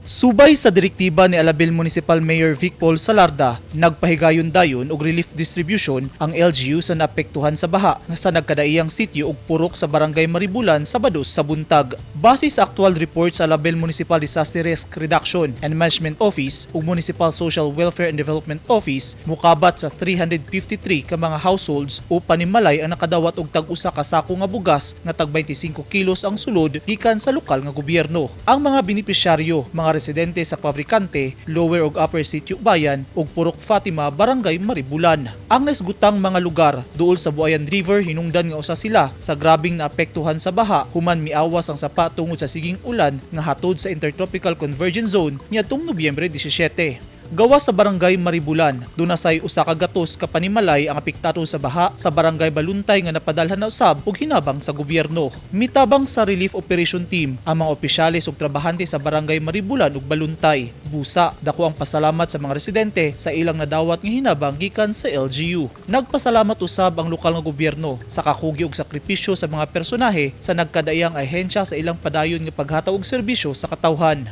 Subay sa direktiba ni Alabel Municipal Mayor Vic Paul Salarda, nagpahigayon dayon og relief distribution ang LGU sa naapektuhan sa baha nga sa nagkadaiyang sitio ug purok sa Barangay Maribulan, Sabado sa buntag. Base sa actual report sa Alabel Municipal Disaster Risk Reduction and Management Office ug Municipal Social Welfare and Development Office, mukabat sa 353 ka mga households o panimalay ang nakadawat og tag-usa ka sako nga bugas nga tag 25 kilos ang sulod gikan sa lokal nga gobyerno. Ang mga benepisyaryo, mga residente sa Pabrikante, Lower ug Upper Sitio Bayan ug Purok Fatima, Barangay Maribulan. Ang naisgutang mga lugar duol sa Buayan River, hinungdan nga usa sila sa grabing naapektuhan sa baha human miawas ang sapa tungod sa siging ulan nga hatod sa Intertropical Convergence Zone niadtong Nobyembre 17. Gawas sa Barangay Maribulan, duna say 100 ka panimalay ang apektado sa baha sa Barangay Baluntay nga napadalhan na usab og hinabang sa gobyerno. Mitabang sa relief operation team ang mga opisyales ug trabahante sa Barangay Maribulan ug Baluntay. Busa, dako ang pasalamat sa mga residente sa ilang nadawat nga hinabang gikan sa LGU. Nagpasalamat usab ang lokal nga gobyerno sa kakugi ug sakripisyo sa mga personahe sa nagkadaiyang ahensya sa ilang padayon nga paghatag og serbisyo sa katawhan.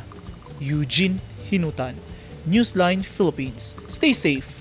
Eugene Hinutan, Newsline Philippines. Stay safe.